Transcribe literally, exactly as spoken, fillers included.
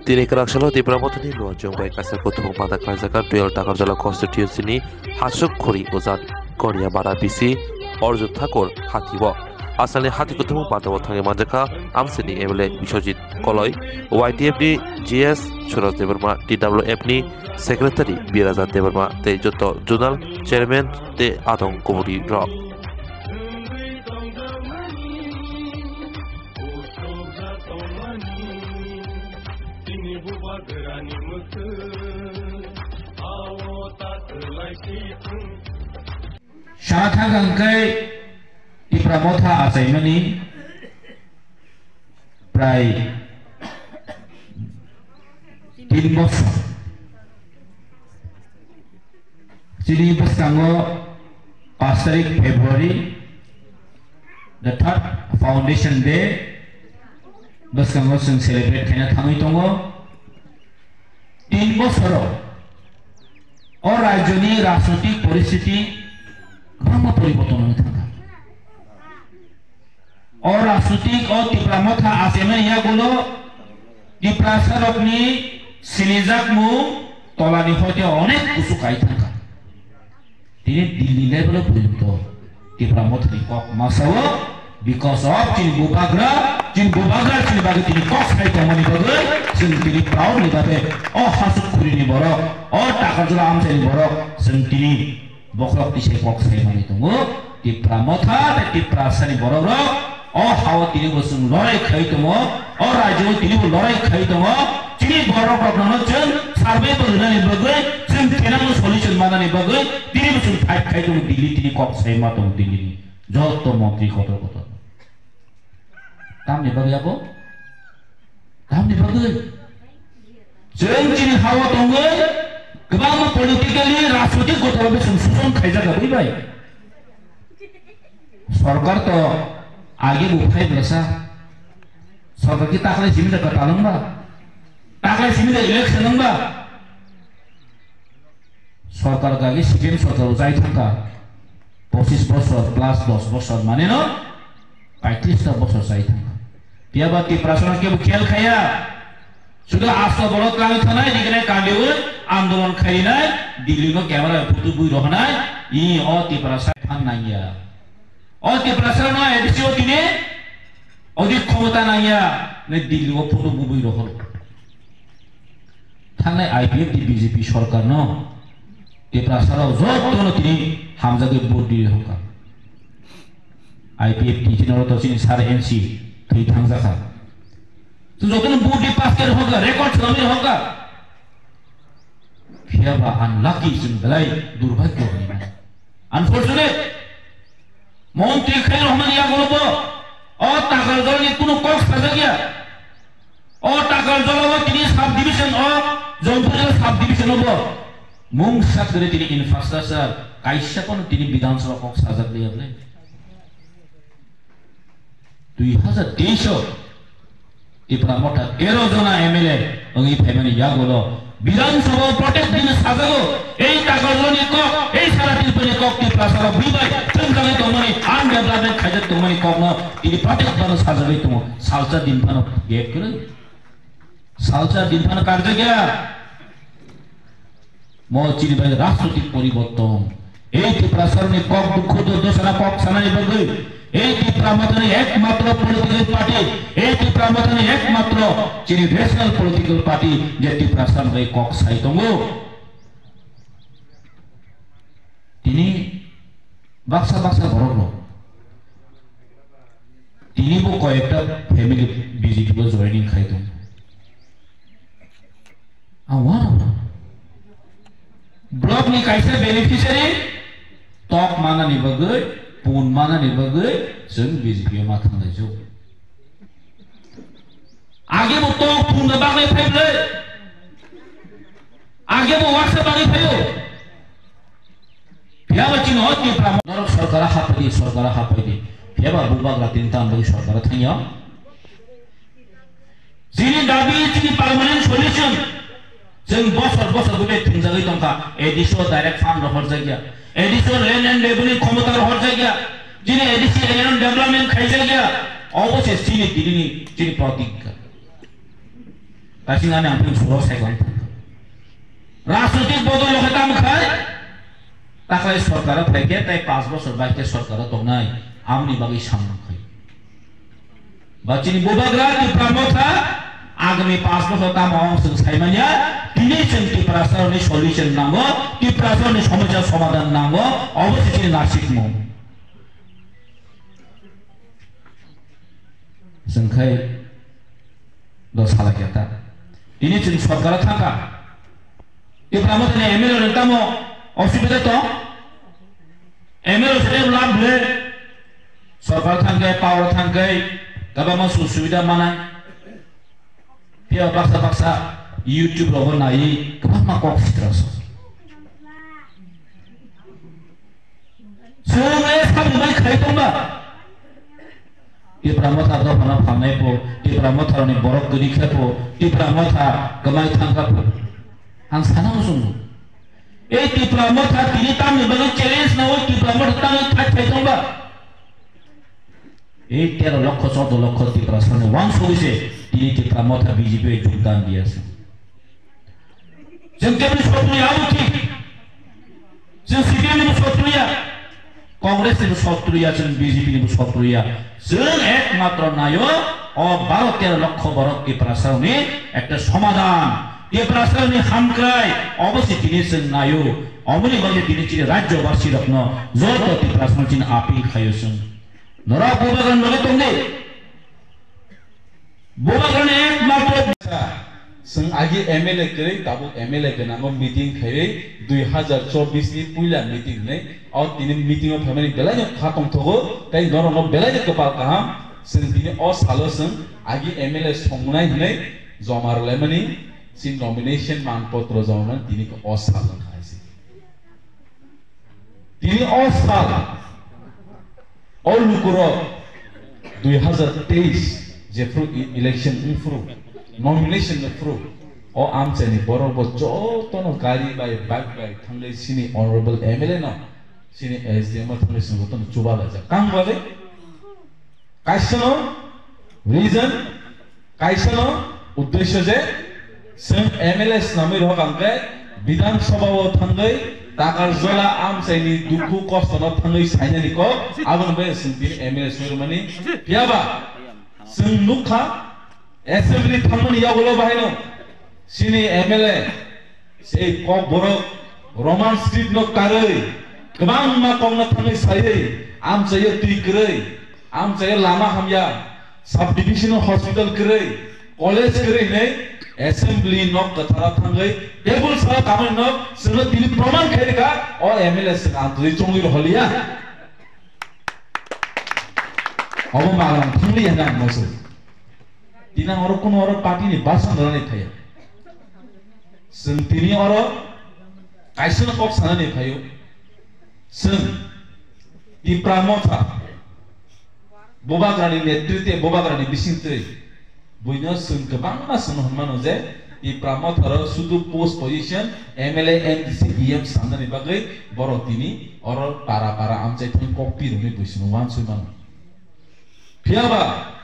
Tini kwrak salo Tipra Mothani Luanchong bai kaisa kuthumung pata khlaijak kha Dual Takarjala constituency ni Hasuk Khuri Ujat Koniamara bisi Arjun Thakur hati o. Asalni hati kuthumung pata o thangwi manjak kha Amsini M L A Biswajit Koloi, Y T F ni G S Suraj Debbarma, T W F ni Secretary Biraja Debbarma tei joto Zonal Chairman tei adong kuburi rok. Sana thang hwnkhe Tipra Motha achaimani prai tin bosor. Chini bwskango pash tarik February, the third foundation day, bwskango chwng celebrate khaina thangwi tongo. Tin bosoro o rajyoni rajnotik poristiti kwbangma poriborton wngwi thangkha. O rajnotik o Tipra Motha achaimani yagulo Tiprasarokni sinijakmung tolani hoite onek kusu kai thangkha. Tini Delhi level o porjonto Tipra Mothani kok masao, because of chini bubagra, chini bubagra chini bagwi tini kok sai tongmani bagwi chwng tini proud ni bagwi o Hasuk Khuri ni borok, o Takarjala amchaini borok chwng tini bokhorok tisai kok sai manwi tongo. Tipra Motha tei Tiprasani borok rok o hao tini bo chwng lorai khai tongo, o rajyo tini bo lorai khai tongo. Chini borok rok no chwng survival rwnani bagwi, chwng kenang solution manani bagwi tini bo chwng fight khai tongo. Delhi tini kok sai ma tongo, Delhi ni joto montri kotor kotor. Tamni bagwi abo? Tamni bagwi? Chwng chini hao tongwi kwbangma politically, rajnotik gotoro bwswng suson khaijak bai bai. Sorkar to age bo phai bwsa. Sorkar ki taklai simi da kwtal wngba? Taklai simi da election wngba? Sorkar gagi C P M sorkar o chai thangkha, pochis bosor plus dos bosor mane no paitris ta bosor chai thangkha. Phiya ba Tiprasa no kebo khel khaya, sudu asto bolot kami thanai, digene kandiwi andolon khainai, Delhi no camera photo bui rohonai, i o Tiprasa phan nangya. O Tiprasa no A D C o tini odi khomota nangya, ne Delhi o photo bui rohor. Thangnai I P F T ni B J P sorkar no Tiprasa rok joto no tini hamjagwi vote di hokha. I P F T ni chini oro to chini sir N C thwi thangjakha. Chwng joto no vote di pass khe hokha, record swnamwi hokha. Phiya ba unlucky chwng belai durbhagyo hinwi mano. Unfortunate. Montri khai rohmani yagulo bo o Takarjala ni kunu kok sajak ya. O Takarjala o tini sub division o Jampui sub division o bo mung sak khe tini infrastructure kaisa kono tini Bidhan Sabha kok sajak liya bole. Dui hazar teis o Tipra Motha tero jona M L A wngwi phaimani yagulo Bidhan Sabha o protest dini sajago, ei Takarjala ni kok, ei sara Tripura ni kok Tiprasa rok bui bai thwngjagwi tongmani, undevelopment khaijak tongmani kokno tini protest bano sajagwi tongo. Salsa din phano gap kwrwi. Salsa din phano karjakya. Mo chini bai rajnotik poriborton. Ei Tiprasarokni kok dukhu durdoshana kok sanani bagwi, ei Tipra Mothani ekmatro political party, ei Tipra Mothani ekmatro chini rational political party je Tiprasarokni kok sai tongo. Tini baksa baksa borok rok tini bo koyekta family B J P o joining khai tongo. Ang uanw. Block ni kaisa beneficiary tok manani bagwi, pun manani bagwi chwng B J P o ma thanglaijak. Age bo tok pun da bagwi phaible. Age bo waksa bagwi phaio. Phiya ba chini o Tipra norok sorkar hapai di, sorkar hapai di. Phiya ba bubagra tin tan bagwi sorkar thangya. Chini dabi chini permanent solution. Chwng bosor bosor gute thwngjagwi tongkha. A D C o direct fund rohorjakya. A D C o land and revenue khomota rohorjakya. Chini A D C area development khaijakya. Obo se chini dinini chini protikka. Kasing ani ang pun suro sai kong. Rajnitik bodol lo khe tamo khai. Taklai sorkar o phai khe tai panch bochor bai khe sorkar o tongnai. Amoni bagwi samung khai. Ba chini bubagra Tipra Motha agami panch bochor tamo ang sung sai manya. Tini chwng Tiprasa ni solution nango. Tiprasa ni somosya somadhan nango. Obo se chini nasikmung. Chwng khai do salakya ta. Tini chwng sorkar thangkha. Tipra Mothani M L A rok tamo osubida tong? M L A se lab le. Sorkar thangkhe, power thangkhe, kabama su subida mana. Pia baksa baksa YouTube rogo nai, kabama kok sitra so. Chwng e samung bai khai tongba. Tipra Motha dophano phalnai pho, Tipra Motharokni borok kwrwi khe pho, Tipra Motha kwmai thangkha pho. Ang sana muchungo. Ei Tipra Motha tini tamni bagwi challenge nawi Tipra Motha tamni thai thai tongba. Ei tero lokho, choudo lokho Tiprasani wansugwi se tini Tipra Motha B J P bai jogdan diya se. Chwng keboni sotruya abo thik. Chwng C P M ni bo sotruya, Congress ni bo sotruya, chwng B J P ni bo sotruya. Chwng ekmatro nayo o baro tero lokho borok Tiprasani ekta somadhan, Tiprasani hamkrai, obo se tini chwng nayo. Omoni bagwi tini chini rajyobasi rokno joto Tiprasano chini appeal khayo chwng. Norok bubagrani loge tongdi. Bubagrani ekmatro. Chwng agi M L A kwrwi, tabuk M L A gwnango meeting khaiwi dui hazar chobbish ni puila meeting hinwi. O tini meeting o phaimani belaino kha tongthogo, tei norokno belaino kwpal kaham. Chwng tini o salo chwng agi M L A songnai hinwi joma rwlaimani, chini nomination manpotro joma rwmani tini o salo kha hai se. Tini o sal, o lukurok dui hazar teis jephru i-, election wngphru, nomination wngphru, o amchaini borok bo jotono gari bai, bike bai thangwi chini honorable M L A no, chini S D M o thangwi chwng jotono chuba laijak. Kang bagwi? Kaisano reason, kaisano uddesho je chwng M L A swnamwi rok ang khe Bidhan Sabha o thangwi Takarjala amchaini dukhu kostono thangwi sainani kok, aboni bagwi chwng tini M L A swnamani. Phiyaba chwng nukha assembly thangmani yagulo bahaino chini M L A Sei kokborok Roman script no karwi, kwbangma kokno thangwi saiwi, amchaio twi kwrwi, amchaio lama hamya, subdivision hospital kwrwi, college kwrwi hinwi assembly nok kwtharo thangwi table sara tamani nok chwngno tini proman khai rwkha, o M L A chwng ang twi chongwi rohorliya. Obo magrang thangliya hinwi ang masa. Tini ang oro kuno oro party ni basan rani thaya. Chwng tini oro kaisa kok sanani phaio. Chwng Tipra Motha Bubagrani netritwe, Bubagrani bisingtwi buino chwng kwbangma chwng hwnmano je Tipra Motharo sudu post position M L A, M D C, E M sanani bagwi borok tini oro para para amchai thani kok pirwngwi buisino wansoi mano. Phiyaba